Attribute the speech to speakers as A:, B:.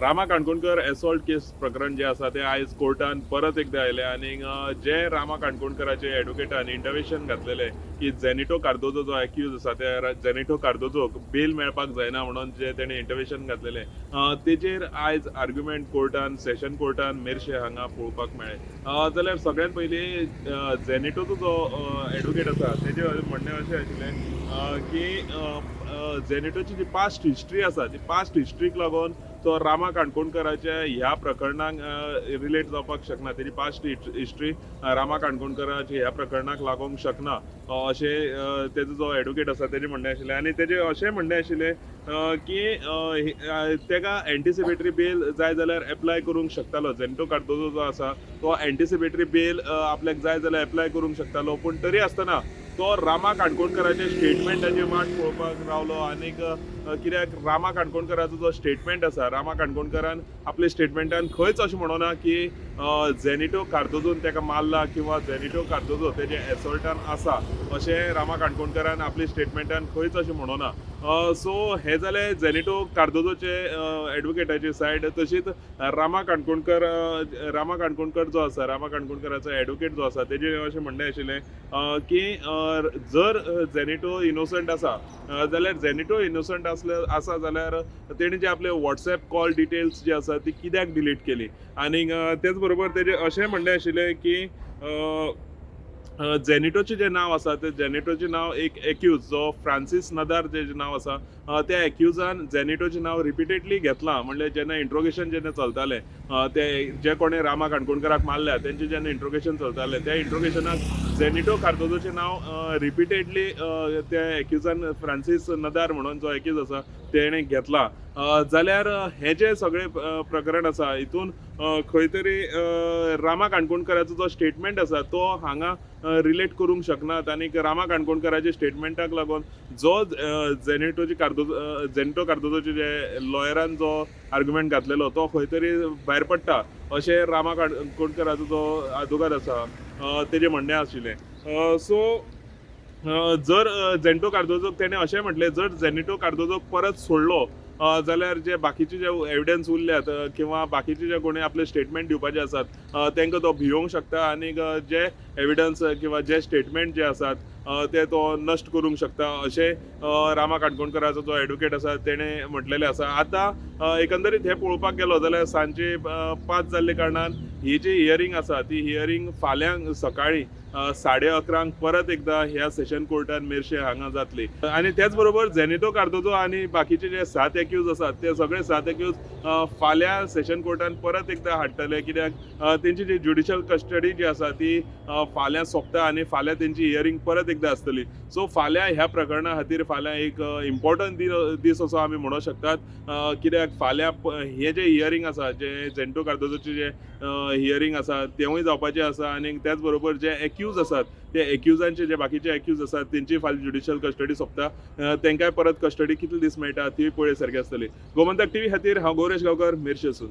A: रामा Kankonkar assault केस प्रकरण जे आसा ते आयज कोर्टान परत एकदा आयले आनी जे रामा काणकोणकराचे एडवोकेटान इंटरवेशन घातलेले की जेनिटो कार्दोजो जो एक्यूज आसा त्या जेनिटो कार्दोजोक बेल मेळपाक जायना म्हणून जे तेणे इंटरवेशन घातलेले तेजेर आयज आर्ग्युमेंट कोर्टान, सेशन कोर्टान मेरशे हांगा पळोवपाक मेळ्ळे. जाल्यार सगळ्यात पयलीं जेनिटोचो जो एडवोकेट आसा तेजें म्हणणें अशें आशिल्लें की जेनिटोची जी पास्ट हिस्ट्री आसा ती पास्ट हिस्ट्रीक लागून तो रामा काणकोणकराच्या ह्या प्रकरणाक रिलेट जावपाक शकना, तेजी पास्ट हिस्ट्री रामा काणकोणकराच्या ह्या प्रकरणाक लागूंक शकना अशें तेजो जो एडवोकेट आसा तेजें म्हणणें आशिल्लें. आनी तेजें अशें म्हणणें आशिल्लें की तेका एंटिसिपेटरी बेल जाय जाल्यार एप्लाय करूंक शकतालो. जेनिटो कार्दोजो जो आसा तो एंटिसिपेटरी बेल आपल्याक जाय जाल्यार एप्लाय करूंक शकतालो, पूण तरी आसतना तो रामा काणकोणकराच्या स्टेटमेंटाची वाट पळोवपाक रावलो. आनीक कित्याक रामा काणकोणकराचो जो स्टेटमेंट आसा, रामा काणकोणकरान आपल्या स्टेटमेंटान खंयच अशें म्हणोना की जेनिटो कार्दोजोन तेका मारला किंवा जेनिटो कार्दोजो तेजे एसॉल्टान आसा अशें रामा काणकोणकरान आपल्या स्टेटमेंटान खंयच अशें म्हणोना. सो हें जालें जेनिटो कार्दोजोचे एडवोकेटाची सायड. तशीच रामा काणकोणकर, रामा काणकोणकर जो आसा, रामा काणकोणकराचो एडवोकेट जो आसा तेजें अशें म्हणणें आशिल्लें की जर जेनिटो इनोसंट आसा जाल्यार, जेनिटो इनोसंट आसले आसा जाल्यार तेणी जे आपले वॉट्सएप कॉल डिटेल्स जे आसा ती कित्याक डिलीट केली? आनीक तेच बरोबर तेजें अशें म्हणणें आशिल्लें की जेनिटोचें जें नांव आसा तें जेनिटोचें नांव एक एक्यूज जो फ्रांसीस नदार जें नांव आसा त्या एक्युजान जेनिटोचें नांव रिपिटेडली घेतलां. म्हणल्यार जेन्ना इंट्रोगेशन जेन्ना चलतालें, ते जे कोणें रामा काणकोणकराक मारल्या तेंचें जेन्ना इंट्रोगेशन चलतालें, त्या इंट्रोगेशनाक जेनिटो कार्दोजोचें नांव रिपिटेडली त्या एक्युजान, फ्रांसीस नदार म्हणून जो एक्यूज आसा तेणें घेतला. जाल्यार हें जें सगळें प्रकरण आसा हितून खंय तरी रामा काणकोणकराचो जो स्टेटमेंट आसा तो हांगा रिलेट करूंक शकनात. आनीक रामा काणकोणकराच्या स्टेटमेंटाक लागून जो जेनिटोची कार्दोजो, जेनिटो कार्दोजोचे जे लॉयरान जो आर्ग्युमेंट घातलेलो तो खंय तरी भायर पडटा अशें रामा काणकोणकराचो जो आदोगाद आसा तेजें म्हणणें आशिल्लें. सो जर जेनिटो कार्दोजोक तेणें अशें म्हटलें, जर जेनिटो कार्दोजोक परत सोडलो जाल्यार जे बाकीचे जे एविडन्स उरल्यात किंवा बाकीचे जे कोणी आपले स्टेटमेंट दिवपाचे आसात तांकां तो भियोंक शकता आनीक जे एविडन्स किंवा जे स्टेटमेंट जे आसात ते तो नश्ट करूंक शकता अशें रामा काणकोणकराचो जो एडवोकेट आसा तेणें म्हटलेलें आसा. आतां एकंदरीत हें पळोवपाक गेलो जाल्यार सांजचे 5 जाल्ले कारणान ही जी हियरींग आसा ती हियरींग फाल्यां सकाळीं 11:30 परत एकदां ह्या सेशन कोर्टान मेरशे हांगा जातली. आनी तेच बरोबर जेनिटो कार्दोजो आनी बाकीचे जे 7 एक्यूज आसात ते सगळे 7 एक्यूज फाल्यां सेशन कोर्टान परत एकदां हाडटले, कित्याक तेंची जी ज्युडिशियल कस्टडी जी आसा ती फाल्यां सोंपता आनी फाल्यां तेंची हियरींग परत एकदां आसतली. सो फाल्यां ह्या प्रकरणा खातीर फाल्यां एक इम्पॉर्टंट दीस असो आमी म्हणूंक शकतात, कित्याक फाल्यां हें जें हियरींग आसा, जें जेनिटो कार्दोजोचें जें हियरींग आसा तेंवूय जावपाचें आसा. आनी त्याच बरोबर जे एक्यूज आसात ते एक्युजांचे, जे बाकीचे एक्यूज आसात तेंची फाल्यां ज्युडिशियल कस्टडी सोंपता, तांकांय परत कस्टडी कितले दीस मेळटा ती पळय सारकी आसतली. गोमंतक टीव्ही खातीर हांव गौरेश गांवकर, मेरशेसून.